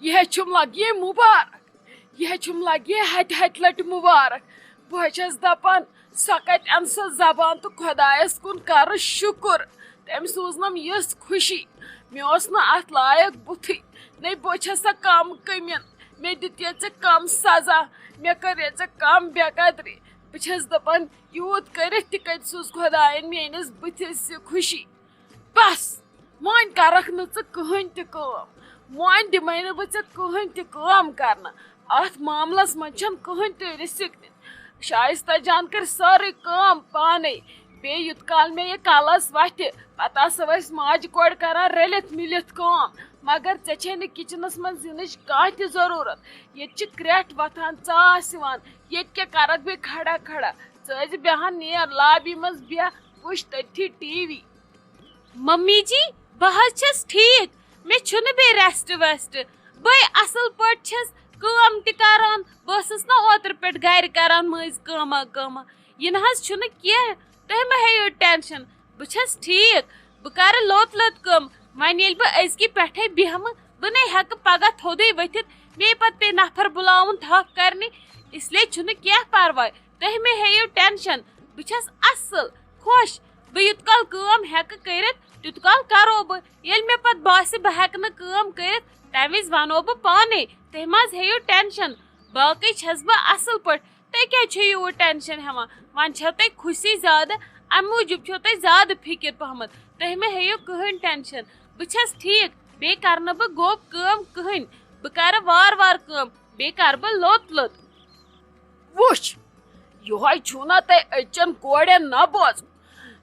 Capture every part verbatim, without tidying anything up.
یہِ ہے چھُم لگہِ مُبارک، یہِ ہے چھُم لگہِ ہتہِ ہتہِ لٹہِ مُبارک۔ بہٕ ہے چھَس دپان، سۄ کتہِ انہٕ سۄ زبان تہٕ خۄدایس کُن کرٕ شُکُر، تٔمۍ سوٗزنم یِژھ خوشی۔ مےٚ اوس نہٕ اتھ لایق بُتھٕے، نے بہٕ چھَس سۄ کم کٔمِن، مےٚ دِتیا ژےٚ کم سزا، مےٚ کٔریا ژےٚ کم بے قدری۔ بہٕ چھَس دپان، یوٗت کٔرِتھ تہِ کتہِ سوٗز خۄداین میٲنِس بٕتھِس یہِ خوشی۔ بس، وۄنۍ کرکھ نہٕ ژٕ کٕہٕنۍ تہِ کٲم، وۄنۍ دِمے نہٕ بہٕ ژےٚ کٕہٕنۍ تہِ کٲم کرنہٕ۔ اتھ معاملس منٛز چھَنہٕ کٕہٕنۍ تہِ رِسک نِنۍ۔ شایستہ جان کَرِ سٲرٕے کٲم پانے۔ بیٚیہِ یوٗت کال مےٚ یہِ کلس وتھِ، پتہٕ آسو أسۍ ماجہِ کورِ کران رٔلِتھ مِلِتھ کٲم۔ مگر ژےٚ چھے نہٕ کچنس منٛز یِنٕچ کانٛہہ تہِ ضروٗرت۔ ییٚتہِ چھِ کرٛٮ۪ٹھ وۄتھان، ژاس یِوان۔ ییٚتہِ کیٛاہ کرکھ بیٚیہِ کھڑا کھڑا؟ ژٕ ٲسۍ زِ بیٚہان، نیر لابی منٛز بیٚہہ، وٕچھ تٔتھی ٹی وی۔ ممی جی، بہٕ حظ چھَس ٹھیٖک، مےٚ چھُنہٕ بیٚیہِ ریسٹ ویسٹ۔ بہٕ اَصٕل پٲٹھۍ چھَس کٲم تہِ کران، بہٕ ٲسٕس نہ اوترٕ پٮ۪ٹھ گرِ کران مٔنٛزۍ کٲما کٲما۔ یہِ نہ حظ چھُنہٕ کینٛہہ، تُہۍ مہ ہیٚیِو ٹینشن، بہٕ چھَس ٹھیٖک۔ بہٕ کرٕ لوٚت لوٚت کٲم۔ وۄنۍ ییٚلہِ بہٕ أزکہِ پٮ۪ٹھَے بیٚہمہٕ، بہٕ نے ہٮ۪کہٕ پگاہ تھوٚدُے ؤتھِتھ، مے پتہٕ پیٚیہِ نفر بُلاوُن تھپھ کرنہِ۔ اس لیے چھُنہٕ کینٛہہ پرواے، تُہۍ مہ ہیٚیِو ٹینشن، بہٕ چھَس اَصٕل خۄش۔ بہٕ یوٗت کال کٲم ہٮ۪کہٕ کٔرِتھ، تیوٗت کال کرو بہٕ۔ ییٚلہِ مےٚ پتہٕ باسہِ بہٕ ہٮ۪کہٕ نہٕ کٲم کٔرِتھ، تَمہِ وِزِ وَنو بہٕ پانے۔ تُہۍ مہ حظ ہیٚیِو ٹینشن، باقٕے چھَس بہٕ اَصٕل پٲٹھۍ۔ تُہۍ کیٛازِ چھِو یوٗت ٹینشن ہٮ۪وان؟ وۄنۍ چھَو تۄہہِ خوشی زیادٕ، اَمہِ موٗجوٗب چھَو تۄہہِ زیادٕ فِکِر پہمتھ۔ تُہۍ مہ ہیٚیِو کٕہٕنۍ ٹینشن، بہٕ چھَس ٹھیٖک۔ بیٚیہِ کرٕ نہٕ بہٕ گوٚب کٲم کٕہٕنۍ، بہٕ کرٕ وارٕ وارٕ کٲم، بیٚیہِ کرٕ بہٕ لوٚت لوٚت۔ وٕچھ، یِہوٚے چھُو نا تۄہہِ أزچٮ۪ن کورٮ۪ن نہ بوزُن۔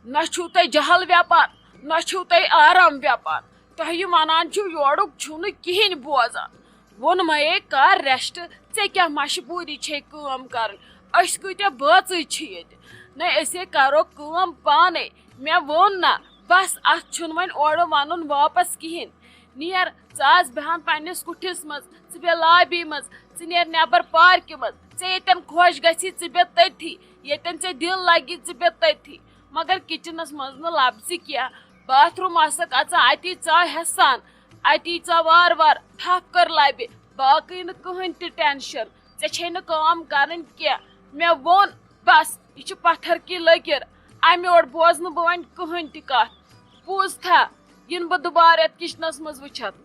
نہ چھُو تۄہہِ جہل ویپار، نہ چھُو تۄہہِ آرام ویپار۔ تۄہہِ یہِ وَنان چھُو، یورُک چھُو نہٕ کِہیٖنۍ بوزان۔ ووٚنمَے کر ریسٹ، ژےٚ کیٛاہ مجبوٗری چھے کٲم کَرٕنۍ؟ أسۍ کۭتیٛاہ بٲژٕے چھِ ییٚتہِ۔ نَے أسے کَرو کٲم پانَے۔ مےٚ ووٚن نہ، بَس اَتھ چھُنہٕ وۄنۍ اورٕ وَنُن واپَس کِہیٖنۍ۔ نیر، ژٕ آس بیٚہان پننِس کُٹھِس منٛز، ژٕ بیٚہہ لابی منٛز، ژٕ نیر نٮ۪بر پارکہِ منٛز، ژےٚ ییٚتٮ۪ن خۄش گژھی ژٕ بیٚہہ تٔتھی، ییٚتٮ۪ن ژےٚ دِل لگی ژٕ بیٚہہ تٔتھی۔ مگر کچنس منٛز نہٕ لفظِ کینٛہہ، باتھ روٗم آسکھ اژان اتی ژاو ہٮ۪سان، اتی ژاو وارٕ وارٕ، تھپھ کٔر لبہِ، باقٕے نہٕ کٕہٕنۍ تہِ ٹینشن، ژےٚ چھے نہٕ کٲم کرٕنۍ کینٛہہ۔ مےٚ ووٚن، بس، یہِ چھِ پتھر کی لٔکِر، امہِ یورٕ بوزنہٕ بہٕ وۄنۍ کٕہٕنۍ تہِ کتھ۔ بوٗزتھا، یِنہٕ بہٕ دُبارٕ یتھ کچنس منٛز وٕچھتھ۔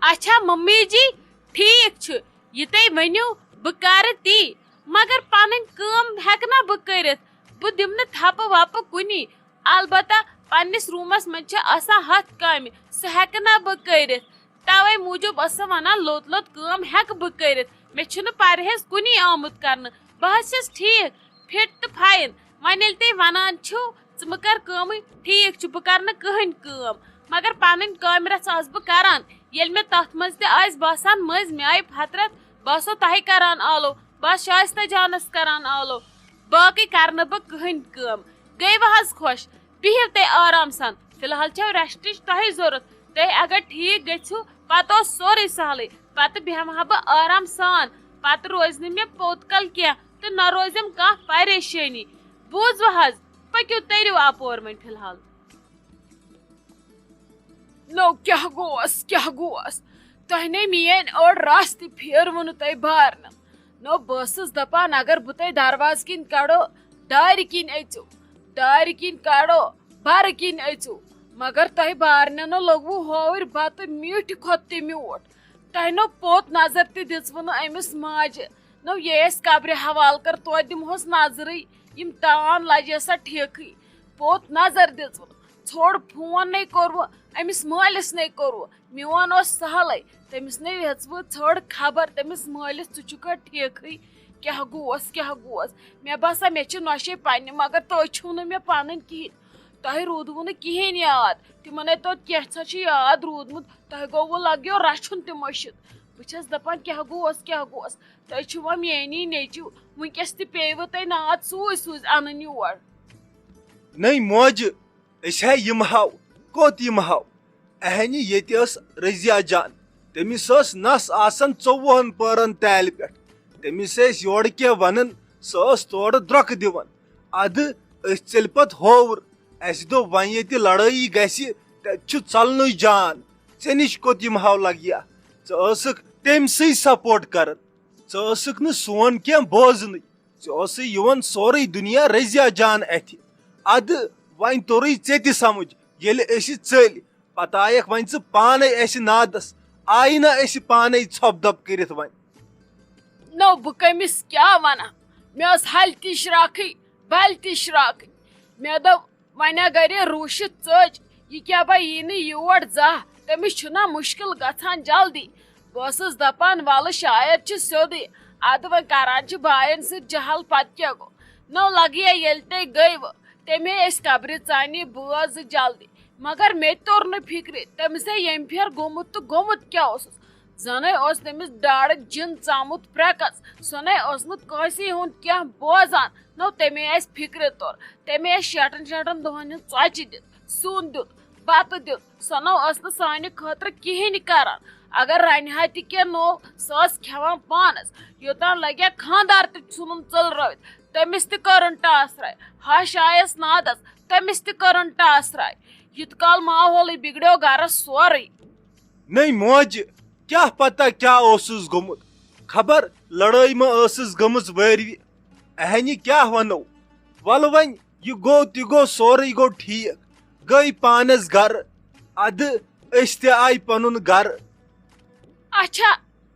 اچھا ممی جی، ٹھیٖک چھُ، یہِ تُہۍ ؤنِو، بہٕ کرٕ تی، مگر پنٕنۍ کٲم ہٮ۪کہٕ نہ بہٕ کٔرِتھ۔ بہٕ دِمہٕ نہٕ تھپہٕ وپہٕ کُنی۔ البتہ پننِس روٗمس منٛز چھِ آسان ہتھ کامہِ، سُہ ہٮ۪کہٕ نہ بہٕ کٔرِتھ۔ توے موٗجوٗب ٲسٕس وَنان، لوٚت لوٚت کٲم ہٮ۪کہٕ بہٕ کٔرِتھ، مےٚ چھُنہٕ پرہیز کُنی آمُت کرنہٕ۔ بہٕ حظ چھَس ٹھیٖک، فِٹ تہٕ فاین۔ وۄنۍ ییٚلہِ تُہۍ وَنان چھِو، ژٕ مہٕ کر کٲمٕے، ٹھیٖک چھُ، بہٕ کرٕ نہٕ کٕہٕنۍ کٲم۔ مگر پنٕنۍ کامہِ رژھ آسہٕ بہٕ کران۔ ییٚلہِ مےٚ تَتھ منٛز تہِ آسہِ باسان، مٔنٛزۍ مےٚ آیہِ فطرت، بہٕ آسو تۄہہِ کران آلو، بہٕ آسہٕ شایستہ جانس کران آلو، باقٕے کرٕ نہٕ بہٕ کٕہٕنۍ کٲم۔ گٔیوٕ حظ خۄش؟ بِہِو تُہۍ آرام سان، فی الحال چھو ریسٹٕچ تۄہہِ ضروٗرت۔ تُہۍ اگر ٹھیٖک گٔژھِو، پتہٕ اوس سورُے سہلٕے۔ پتہٕ بیٚہمہٕ ہا بہٕ آرام سان، پتہٕ روزِ نہٕ مےٚ پوٚت کل کینٛہہ تہٕ نہ روزٮ۪م کانٛہہ پریشٲنی۔ بوٗزوٕ حظ؟ پٔکِو، تٔرِو اپور وۄنۍ فی الحال۔ نو کیٛاہ گوس، کیٛاہ گوس؟ تۄہہِ نے میٲنۍ أڑ رژھ تہِ پھیروٕ نہٕ تۄہہِ بارنن۔ نو بہٕ ٲسٕس دپان، اگر بہٕ تۄہہِ دروازٕ کِنۍ کڑو، دارِ کِنۍ أژِو، دارِ کِنۍ کڑو، بَرٕ کِنۍ أژِو۔ مگر تۄہہِ بارنیٚنو لوٚگوٕ ہووٕرۍ بتہٕ میٖٹھِ کھۄتہٕ تہِ میوٗٹھ۔ تۄہہِ نو پوٚت نظر تہِ دِژوٕ نہٕ أمِس ماجہِ۔ نو یہِ أسۍ قبرِ حوالہٕ کٔر، توتہِ دِمہوس نظرٕے۔ یِم تان لجے سا ٹھیکٕے۔ پوٚت نظر دِژوٕ نہٕ۔ ژھوٚڑ فون نے کوٚروٕ، أمِس مٲلِس نے کوٚروٕ۔ میون اوس سہلٕے۔ تٔمِس نے ہیٚژوٕ ژھٔڑ خبر، تٔمِس مٲلِس، ژٕ چھُکھا ٹھیکٕے؟ کیٛاہ گوس، کیٛاہ گوس؟ مےٚ باسان، مےٚ چھِ نۄشے پننہِ، مگر تُہۍ چھِو نہٕ مےٚ پنٕنۍ کِہیٖنۍ۔ تۄہہِ روٗدوٕ نہٕ کِہیٖنۍ یاد۔ تِمن ہے توتہِ کینٛژھا چھُ یاد روٗدمُت۔ تۄہہِ گوٚوٕ لگیو رچھُن تہِ مٔشِتھ۔ بہٕ چھَس دپان، کیٛاہ گوس، کیٛاہ گوس؟ تُہۍ چھِوا میٛٲنی نیٚچِو؟ وٕنکیٚس تہِ پیٚیوٕ تۄہہِ ناد سوٗزۍ سوٗزۍ اَنٕنۍ یور۔ نٔے موجہِ، أسۍ ہے یِم ہاو، کوٚت یِم ہاو؟ اہنہِ ییٚتہِ ٲس رضیہ جان، تٔمِس ٲس نس آسان ژوٚوُہن پٲرن تالہِ پٮ۪ٹھ۔ تٔمِس ٲسۍ یورٕ کینٛہہ ونان، سۄ ٲس تورٕ درۄکہٕ دِوان۔ ادٕ أسۍ ژٔلۍ پتہٕ ہووُر۔ اسہِ دوٚپ، وۄنۍ ییٚتہِ لڑٲیی گژھِ، تتہِ چھُ ژلنُے جان۔ ژےٚ نِش کوٚت یِم ہاو لگیا؟ ژٕ ٲسٕکھ تٔمۍ سٕے سپورٹ کران۔ ژٕ ٲسٕکھ نہٕ سون کینٛہہ بوزنٕے۔ ژےٚ اوسُے یِوان سورُے دُنیا رٔزیا جان اَتھِ۔ اَدٕ وۄنۍ توٚرُے ژےٚ تہِ سمجھ، ییٚلہِ أسۍ ژٔلۍ، پتہٕ آیکھ وۄنۍ ژٕ پانے اَسہِ نادس۔ آیہِ نہ أسۍ پانے ژھۄپہٕ دۄپہٕ کٔرِتھ وۄنۍ؟ نو، بہٕ کٔمِس کیٛاہ وَنہٕ؟ مےٚ ٲس ہلہِ تہِ شراکھٕے، بلہِ تہِ شراکھٕے۔ مےٚ دوٚپ، وۄنۍ اگر یہِ روٗشِتھ ژٔج، یہِ کیٛاہ با یی نہٕ یور زانٛہہ؟ تٔمِس چھُنہ مُشکِل گژھان جلدی۔ بہٕ ٲسٕس دپان، ولہٕ شاید چھِ سیوٚدُے۔ ادٕ وۄنۍ کران چھِ باین سۭتۍ جہل، پتہٕ کیٛاہ گوٚو؟ نو لگیا ییٚلہِ تہِ گٔیوٕ، تٔمۍ ہے أسۍ قبرِ ژانی بٲژ زٕ جلدی۔ مگر مےٚ تہِ توٚر نہٕ فِکرِ، تٔمِس ہے ییٚمہِ پھِرِ گوٚمُت تہٕ گوٚمُت کیٛاہ اوسُس؟ زَنَے اوس تٔمِس ڈاڑٕ جِن ژامُت پھرٛکَس، سۄ نَے ٲس نہٕ کٲنٛسے ہُنٛد کینٛہہ بوزان۔ نو تٔمۍ آسہِ فِکرِ توٚر، تٔمۍ آسہِ شیٹھَن شیٹھَن دۄہَن ہٕنٛز ژۄچہِ دِتھ، سیُن دیُت، بَتہٕ دیُت، سۄ نو ٲس نہٕ سانہِ خٲطرٕ کِہیٖنۍ کران۔ اگر رَنہِ ہا تہِ کینٛہہ نوٚو، سۄ ٲس کھٮ۪وان پانَس۔ یوٚتام لَگہِ ہا خانٛدار تہِ ژھُنُن ژٔلرٲوِتھ، تٔمِس تہِ کٔرٕن ٹاسراے۔ ہَش آیَس نادَس، تٔمِس تہِ کٔرٕن ٹاسراے۔ یُتھ کال ماحولٕے بِگڑیو گَرَس سورُے۔ نٔے موجہِ، کیٛاہ پتہ کیٛاہ اوسُس گوٚمُت؟ خبر لڑٲے ما ٲسٕس گٔمٕژ وٲروِ؟ اہنہِ کیٛاہ ونو؟ ولہٕ وۄنۍ، یہِ گوٚو تہِ گوٚو، سورُے گوٚو ٹھیٖک۔ گٔے پانس گرٕ، ادٕ أسۍ تہِ آے پنُن گرٕ۔ اچھا،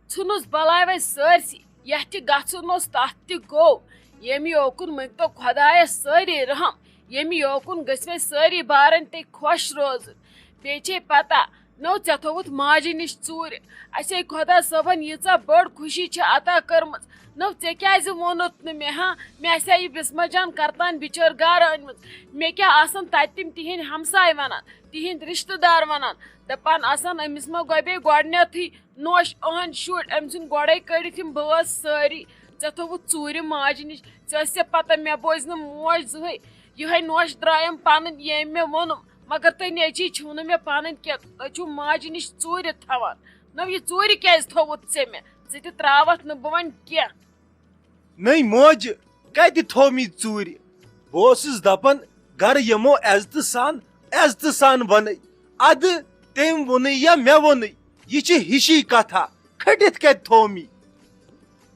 ژھٕنُس بلاے وۄنۍ سٲرسٕے، یتھ تہِ گژھُن اوس تتھ تہِ گوٚو۔ ییٚمہِ یوکُن مٔنگتو خۄدایس سٲری رحم، ییٚمہِ یوکُن گٔژھۍ وۄنۍ سٲری بارن تہِ خۄش روزُن۔ بیٚیہِ چھے پتہ، نو ژےٚ تھووُتھ ماجہِ نِش ژوٗرِ۔ اسے خۄدا صٲبن ییٖژاہ بٔڑ خوشی چھِ عطا کٔرمٕژ۔ نو ژےٚ کیٛازِ ووٚنُتھ نہٕ مےٚ؟ ہا، مےٚ آسہِ ہا یہِ بسمہ جان کرتان بِچٲر گرٕ أنمٕژ۔ مےٚ کیٛاہ آسن تتہِ تِم تِہنٛدۍ ہمساے ونان، تِہنٛدۍ رشتہٕ دار ونان، دپان آسن، أمِس ما گۄبے گۄڈٕنیتھٕے نوش أہنٛدۍ شُرۍ؟ أمۍ ژھٕنۍ گۄڈے کٔڑِتھ یِم بٲژ سٲری۔ ژےٚ تھووُتھ ژوٗرِ ماجہِ نِش۔ ژےٚ ٲسۍ ژےٚ پتہ مےٚ بوزِ نہٕ موج زٕہٕے۔ یِہے نوش درٛایَم پنٕنۍ، ییٚمۍ مےٚ ووٚنُم۔ مگر تُہۍ نیٚچی چھِو نہٕ مےٚ پنٕنۍ کینٛہہ، تُہۍ چھِو ماجہِ نِش ژوٗرِ تھاوان۔ نہ، یہِ ژوٗرِ کیٛازِ تھوٚوُتھ ژےٚ مےٚ؟ ژٕ تہِ ترٛاوَتھ نہٕ بہٕ وۄنۍ کینٛہہ۔ نٔے موجہِ کتہِ تھوٚو مےٚ ژوٗرِ؟ بہٕ اوسُس دپان، گرٕ یِمو عزتہٕ سان، عزتہٕ سان ونے۔ ادٕ تٔمۍ ووٚنُے یا مےٚ ووٚنُے، یہِ چھِ ہِشی کتھا، کھٔٹِتھ کتہِ تھوٚو مےٚ؟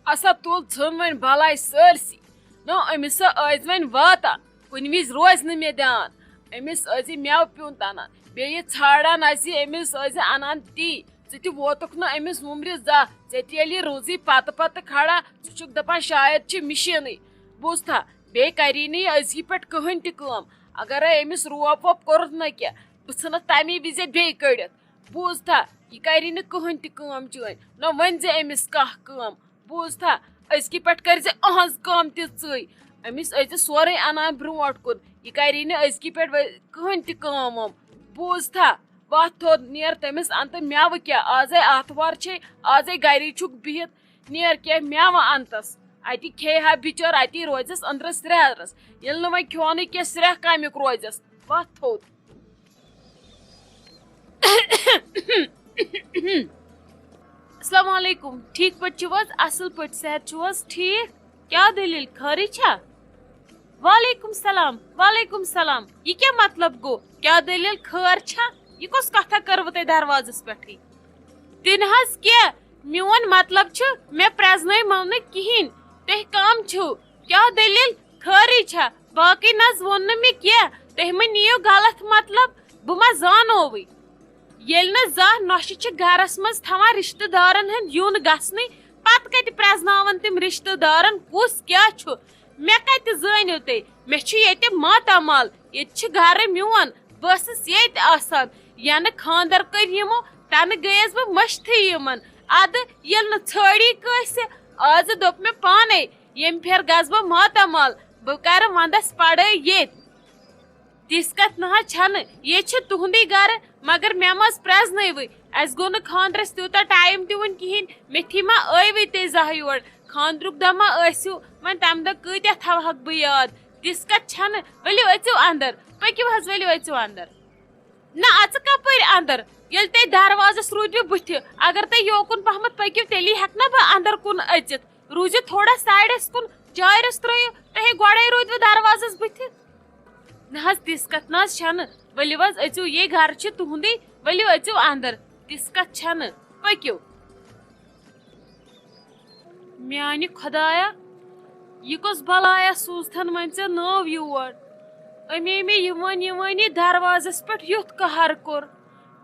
اسا تُل ژھٕن وۄنۍ بلاے سٲرسٕے۔ نہ، أمِس سا ٲسۍ وۄنۍ واتان، کُنہِ وِزِ روزِ نہٕ مےٚ دیان۔ أمِس ٲسۍ مٮ۪وٕ پیوٗنت انان، بیٚیہِ ژھانڈان آسہِ أمِس ٲسۍ انان تی۔ ژٕ تہِ ووتُکھ نہٕ أمِس وُمرِ زانٛہہ۔ ژےٚ تہِ ییٚلہِ یہِ روٗزٕے پتہٕ پتہٕ کھڑا، ژٕ چھُکھ دپان شاید چھِ مِشیٖنٕے۔ بوٗزتھا، بیٚیہِ کری نہٕ یہِ أزکی پٮ۪ٹھ کٕہٕنۍ تہِ کٲم۔ اگرے أمِس روپ ووپ کوٚرُتھ نہ کینٛہہ، بہٕ ژھٕنتھ تمی وِزِ بیٚیہِ کٔڑِتھ۔ بوٗزتھا، یہِ کری نہٕ کٕہٕنۍ تہِ کٲم چٲنۍ۔ نہ ؤنۍ زِ أمِس کانٛہہ کٲم۔ بوٗزتھا، أزکی پٮ۪ٹھ کٔرۍ زِ أہنٛز کٲم تہِ ژٕے۔ أمِس ٲسۍ زِ سورُے انان برونٛٹھ کُن۔ یہِ کری نہٕ أزکی پٮ۪ٹھ وۄنۍ کٕہٕنۍ تہِ کٲم وٲم۔ بوٗزتھا، وَتھ تھوٚد، نیر تٔمِس اَنتہٕ مٮ۪وٕ کیٛاہ۔ آزَے آتھوار چھے، آزَے گَری چھُکھ بِہِتھ، نیر کینٛہہ مٮ۪وٕ اَنتَس۔ اَتہِ کھیٚیہِ ہا بِچٲر، اَتی روزٮ۪س أنٛدرَس سرٛیہرَس۔ ییٚلہِ نہٕ وۄنۍ کھیوٚنُے کینٛہہ، سرٛیٚہہ کَمیُک روزٮ۪س؟ وَتھ تھوٚد۔ السلام علیکم، ٹھیٖک پٲٹھۍ چھِو حظ؟ اَصٕل پٲٹھۍ، صحت چھُو حظ ٹھیٖک؟ کیٛاہ دٔلیٖل، خٲرٕے چھا؟ وعلیکم سلام، وعلیکم سلام۔ یہِ کیٛاہ مطلب گوٚو؟ کیٛاہ دٔلیٖل، خٲر چھا؟ یہِ کۄس کتھا کٔروٕ تۄہہِ دروازس پٮ۪ٹھٕے؟ تہِ نہٕ حظ کینٛہہ، میون مطلب چھُ، مےٚ پرٛزنٲومو نہٕ کِہیٖنۍ۔ تُہۍ کم چھِو؟ کیٛاہ دٔلیٖل، خٲرٕے چھا؟ باقٕے نہ حظ ووٚن نہٕ مےٚ کینٛہہ۔ تُہۍ مہ نِیِو غلط مطلب، بہٕ ما زانووٕے؟ ییٚلہِ نہٕ زانٛہہ نۄشہِ چھِ گرس منٛز تھاوان رشتہٕ دارن ہُنٛد یُن گژھنٕے، پتہٕ کتہِ پرٛزناون تِم رشتہٕ دارن کُس کیٛاہ چھُ؟ مےٚ کتہِ زٲنِو تُہۍ؟ مےٚ چھُ ییٚتہِ ماتامال، ییٚتہِ چھُ گرٕ میون، بہٕ ٲسٕس ییٚتہِ آسان۔ ینہٕ خانٛدر کٔرۍ یِمو، تنہٕ گٔیس بہٕ مٔشتھٕے یِمن۔ ادٕ ییٚلہِ نہٕ ژھٲڑی کٲنٛسہِ، آزٕ دوٚپ مےٚ پانے، ییٚمہِ پھِرِ گژھٕ بہٕ ماتامال، بہٕ کرٕ ونٛدس پڑٲے ییٚتہِ۔ تِژھ کتھ نہ حظ چھنہٕ، ییٚتہِ چھُ تُہُنٛدُے گرٕ، مگر مےٚ مہ حظ پرٛزنٲوٕے۔ اسہِ گوٚو نہٕ خانٛدرس تیوٗتاہ ٹایم تہِ وُنہِ کِہیٖنۍ، مِٹھی ما ٲیوٕے تُہۍ زانٛہہ یور؟ خانٛدرُک دۄہ ما ٲسِو، وۄنۍ تمہِ دۄہ کۭتیاہ تھاوہکھ بہٕ یاد؟ تِژھ کتھ چھنہٕ، ؤلِو أژِو اندر، پٔکِو حظ، ؤلِو أژِو اندر۔ نہ، اژٕ کپٲرۍ اندر؟ ییٚلہِ تُہۍ دروازس روٗدِو بٕتھِ، اگر تُہۍ یوکُن پہمتھ پٔکِو، تیٚلی ہٮ۪کہٕ نا بہٕ اندر کُن أژِتھ۔ روٗزِو تھوڑا سایڈس کُن، جایہِ رژھ ترٲیِو۔ تُہۍ ہے گۄڈے روٗدوٕ دروازس بٕتھِ۔ نہ حظ، تِژھ کتھ نہ حظ چھنہٕ۔ ؤلِو حظ، أژِو، یے گرٕ چھُ تُہُنٛدُے، ؤلِو أژِو اندر۔ تِژھ کتھ چھنہٕ، پٔکِو۔ میانہِ خۄدایا، یہِ کۄس بلایا سوٗزتھن وۄنۍ ژےٚ نٲو یور؟ أمۍ مےٚ یِوان یِوٲنی دروازس پٮ۪ٹھ یُتھ قہر کوٚر،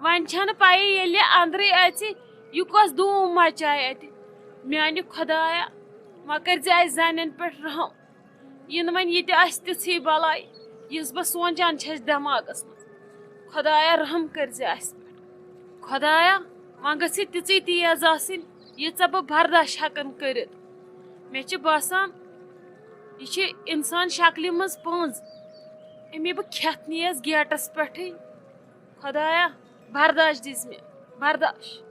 وۄنۍ چھنہٕ پَیی ییٚلہِ اندرٕے اژِ، یہِ کۄس دھوٗم مچایہِ اتہِ۔ میانہِ خۄدایا، وۄنۍ کٔرۍ زِ اسہِ زنٮ۪ن پٮ۪ٹھ رحم۔ یِنہٕ وۄنۍ یہِ تہِ آسہِ تِژھٕے بلاے، یِژھ بہٕ سونٛچان چھَس دٮ۪ماغَس منٛز۔ خۄدایا، رحم کٔرۍ زِ اَسہِ پٮ۪ٹھ۔ خۄدایا، وۄنۍ گٔژھ یہِ تِژٕے تیز آسٕنۍ، ییٖژاہ بہٕ برداش ہٮ۪کَن کٔرِتھ۔ مےٚ چھِ باسان، یہِ چھِ اِنسان شکلہِ منٛز پٔنٛز۔ أمۍ بہٕ کھٮ۪تھ نِیَس گیٹَس پٮ۪ٹھٕے۔ خۄدایا، برداش دِژ مےٚ، برداش۔